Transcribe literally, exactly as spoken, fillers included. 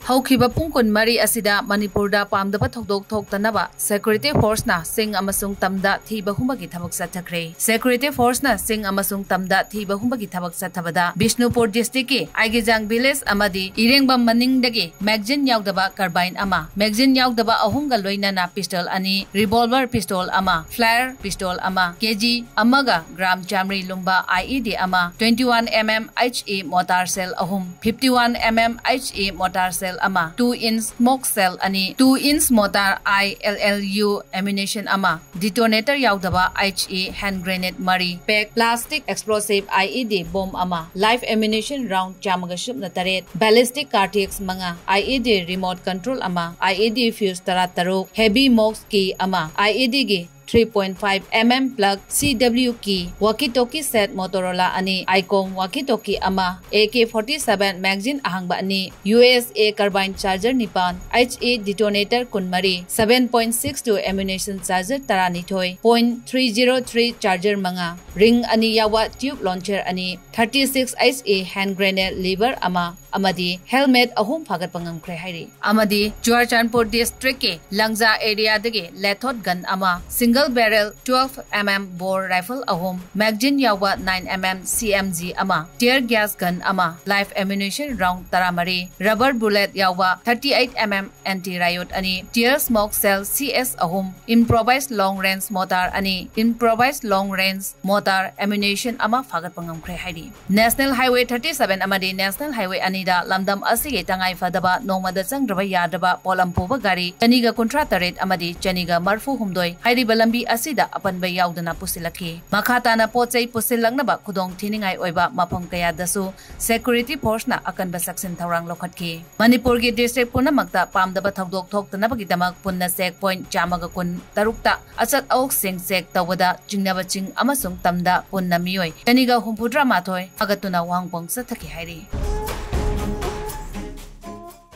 ꯍꯧꯈꯤꯕ ꯄꯨꯡ ꯀꯨꯟꯃꯔꯤ ꯑꯁꯤꯗ ꯃꯅꯤꯄꯨꯔꯗ ꯄꯥꯝꯗꯕ ꯊꯧꯗꯣꯛ ꯊꯣꯛꯇꯅꯕ security forceꯅ ꯆꯤꯡ ꯑꯃꯁꯨꯡ ꯇꯝꯗ ꯊꯤꯕ ꯍꯨꯝꯕꯒꯤ ꯊꯕꯛ ꯆꯠꯊꯈ꯭ꯔꯦ꯫ Security forceꯅ ꯆꯤꯡ ꯑꯃꯁꯨꯡ ꯇꯝꯗ ꯊꯤꯕ ꯍꯨꯝꯕꯒꯤ ꯊꯕꯛ ꯆꯠꯊꯕꯗ ꯕꯤꯁꯅꯨꯄꯨꯔ districtꯀꯤ ꯑꯥꯏꯒꯤꯖꯥꯡ village ꯑꯃꯗꯤ ꯏꯔꯦꯡꯕꯝ ꯃꯅꯤꯡꯗꯒꯤ magazine ꯌꯥꯎꯗꯕ carbine ꯑꯃ, magazine ꯌꯥꯎꯗꯕ ꯑꯍꯨꯝꯒ ꯂꯣꯏꯅꯅ pistol ꯑꯅꯤ, revolver pistol ꯑꯃ, flare pistol ꯑꯃ, KG ꯑꯃꯒ gram ꯆꯥꯃꯔꯤ ꯂꯨꯝꯕ IED ꯑꯃ, twenty one MM HE mortar shell ꯑꯍꯨꯝ, fifty one MM HE mortar shell ꯑꯃ, two inch smoke shell ꯑꯅꯤ, two inch mortar ILLU ammunition ꯑꯃ, detonator ꯌꯥꯎꯗꯕ HE hand grenade ꯃꯔꯤ, pack plastic explosive IED bomb ꯑꯃ, live ammunition round ꯆꯥꯝꯃꯒ ꯁꯨꯞꯅ ꯇꯔꯦꯠ, ballistic cartridge ꯃꯉꯥ, IED remote control ꯑꯃ, IED fuse ꯇꯔꯥꯇꯔꯨꯛ, heavy mouse key ꯑꯃ, IEDꯒꯤ three point five MM plug CW key, walkie talkie set Motorola ꯑꯅꯤ, ICOM walkie talkie ꯑꯃ, AK forty seven magazine ꯑꯍꯥꯡꯕ ꯑꯅꯤ, USA carbine charger ꯅꯤꯄꯥꯟ, HE detonator ꯀꯨꯟꯃꯔꯤ, seven point six two ammunition charger ꯇꯔꯥꯅꯤꯊꯣꯏ, point three zero three charger ꯃꯉꯥ, ring ꯑꯅꯤ ꯌꯥꯎꯕ tube launcher ꯑꯅꯤ, thirty six HE hand grenade lever ꯑꯃ ꯑꯃꯗꯤ helmet ꯑꯍꯨꯝ ꯐꯥꯒꯠꯄ ꯉꯝꯈ꯭ꯔꯦ ꯍꯥꯏꯔꯤ꯫ ꯑꯃꯗꯤ ꯆꯨꯔꯥꯆꯥꯟꯄꯨꯔ districtꯀꯤ ꯂꯪꯖꯥ areaꯗꯒꯤ lethot gun ꯑꯃ, single barrel twelve MM bore rifle ꯑꯍꯨꯝ, magazine ꯌꯥꯎꯕ nine MM CMG ꯑꯃ, tear gas gun ꯑꯃ, live ammunition round ꯇꯔꯥꯃꯔꯤ, rubber bullet ꯌꯥꯎꯕ thirty eight MM anti riot ꯑꯅꯤ, tear smoke shell CS ꯑꯍꯨꯝ, improvised long range mortar ꯑꯅꯤ, improvised long range mortar ammunition ꯑꯃ ꯐꯥꯒꯠꯄ ꯉꯝꯈ꯭ꯔꯦ ꯍꯥꯏꯔꯤ꯫ National Highway thirty seven ꯑꯃꯗꯤ National Highway ꯑꯅꯤꯗ ꯂꯝꯗꯝ ꯑꯁꯤꯒꯤ ꯇꯉꯥꯏ ꯐꯗꯕ ꯅꯣꯡꯃꯗ ꯆꯪꯗ꯭ꯔꯕ ꯌꯥꯗ꯭ꯔꯕ ꯄꯣꯠꯂꯝ ꯄꯨꯕ ꯒꯥꯔꯤ ꯆꯅꯤꯒ ꯀꯨꯟꯊ꯭ꯔꯥ ꯇꯔꯦꯠ ꯑꯃꯗꯤ ꯆꯅꯤꯒ ꯃꯔꯐꯨ ꯍꯨꯝꯗꯣꯏ ꯍꯥꯏꯔꯤꯕ ꯂꯝꯕꯤ ꯑꯁꯤꯗ ꯑꯄꯟꯕ ꯌꯥꯎꯗꯅ ꯄꯨꯁꯤꯜꯂꯛꯈꯤ꯫ ꯃꯈꯥ ꯇꯥꯅ ꯄꯣꯠ ꯆꯩ ꯄꯨꯁꯤꯜꯂꯛꯅꯕ ꯈꯨꯗꯣꯡ ꯊꯤꯅꯤꯡꯉꯥꯏ ꯑꯣꯏꯕ ꯃꯐꯝ ꯀꯌꯥꯗꯁꯨ security forceꯅ ꯑꯀꯟꯕ ꯆꯦꯛꯁꯤꯟ ꯊꯧꯔꯥꯡ ꯂꯧꯈꯠꯈꯤ꯫ ꯃꯅꯤꯄꯨꯔꯒꯤ district ꯄꯨꯝꯅꯃꯛꯇ ꯄꯥꯝꯗꯕ ꯊꯧꯗꯣꯛ ꯊꯣꯛꯇꯅꯕꯒꯤꯗꯃꯛ ꯄꯨꯟꯅ check point ꯆꯥꯝꯃꯒ ꯀꯨꯟ ꯇꯔꯨꯛꯇ ꯑꯆꯠ ꯑꯋꯣꯛꯁꯤꯡ check ꯇꯧꯕꯗ ꯆꯤꯡꯅꯕ ꯆꯤꯡ ꯑꯃꯁꯨꯡ ꯇꯝꯗ ꯄꯨꯟꯅ ꯃꯤꯑꯣꯏ ꯆꯅꯤꯒ ꯍꯨꯝꯐꯨꯇꯔꯥ ꯃꯥꯊꯣꯏ ꯐꯥꯒꯠꯇꯨꯅ ꯋꯥꯍꯪ ꯄꯥꯎ ꯆꯠꯊꯈꯤ ꯍꯥꯏꯔꯤ꯫